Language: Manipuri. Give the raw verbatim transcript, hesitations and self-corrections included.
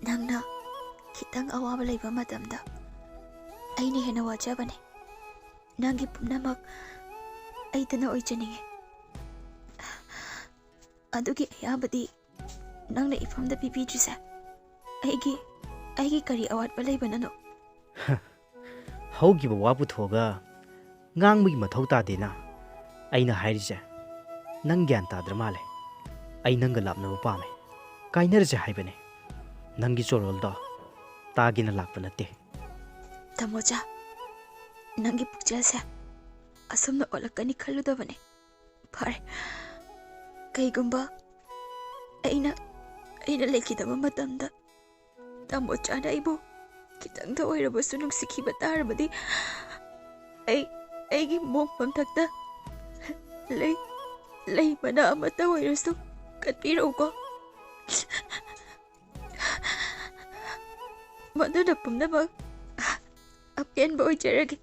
ꯅꯪꯅ ꯈꯤꯇꯪ ꯑꯋꯥꯕ ꯂꯩꯕ ꯃꯇꯝꯗ ꯑꯩꯅ ꯍꯦꯟꯅ ꯋꯥꯖꯕꯅꯦ꯫ ꯅꯪꯒꯤ ꯄꯨꯝꯅꯃꯛ ꯑꯩꯇꯅ ꯑꯣꯏꯖꯅꯤꯡꯉꯤ꯫ ꯑꯗꯨꯒꯤ ꯑꯌꯥꯕꯗꯤ ꯅꯪꯅ ꯏꯐꯝꯗ ꯄꯤꯕꯤꯗ꯭ꯔꯤꯁꯦ ꯑꯩꯒꯤ, ꯑꯩꯒꯤ ꯀꯔꯤ ꯑꯋꯥꯠꯄ ꯂꯩꯕꯅꯅꯣ? ꯍꯧꯈꯤꯕ ꯋꯥ ꯄꯨꯊꯣꯛꯑꯒ ꯉꯥꯡꯕꯒꯤ ꯃꯊꯧ ꯇꯥꯗꯦꯅ꯫ ꯑꯩꯅ ꯍꯥꯏꯔꯤꯁꯦ ꯅꯪ ꯒ꯭ꯌꯥꯟ ꯇꯥꯗ꯭ꯔ ꯃꯥꯜꯂꯦ꯫ ꯑꯩ ꯅꯪꯒ ꯂꯥꯞꯅꯕ ꯄꯥꯝꯃꯦ꯫ ꯀꯥꯏꯅꯔꯁꯦ ꯍꯥꯏꯕꯅꯦ꯫ ꯅꯪꯒꯤ ꯆꯣꯔꯣꯜꯗꯣ ꯇꯥꯒꯦꯅ ꯂꯥꯛꯄ ꯅꯠꯇꯦ꯫ ꯇꯥꯃꯣꯆꯥ, ꯅꯪꯒꯤ ꯄꯨꯛꯆꯦꯜꯁꯦ ꯑꯁꯨꯝꯅ ꯑꯣꯜꯂꯛꯀꯅꯤ ꯈꯜꯂꯨꯗꯕꯅꯦ꯫ ꯐꯔꯦ, ꯀꯩꯒꯨꯝꯕ ꯑꯩꯅ, ꯑꯩꯅ ꯂꯩꯈꯤꯗꯕ ꯃꯇꯝꯗ ꯇꯥꯃꯣꯆꯥꯅ ꯑꯩꯕꯨ ꯈꯤꯇꯪꯗ ꯑꯣꯏꯔꯕꯁꯨ ꯅꯨꯡꯁꯤꯈꯤꯕ ꯇꯥꯔꯕꯗꯤ ꯑꯩ, ꯑꯩꯒꯤ ꯃꯣꯡꯐꯝ ꯊꯛꯇ ꯂꯩ, ꯂꯩ ꯃꯅꯥ ꯑꯃꯠꯇ ꯑꯣꯏꯔꯁꯨ ꯀꯠꯄꯤꯔꯛꯎꯀꯣ꯫ ꯃꯗꯨꯅ ꯄꯨꯝꯅꯃꯛ ꯑꯄꯦꯟꯕ ꯑꯣꯏꯖꯔꯒꯦ꯫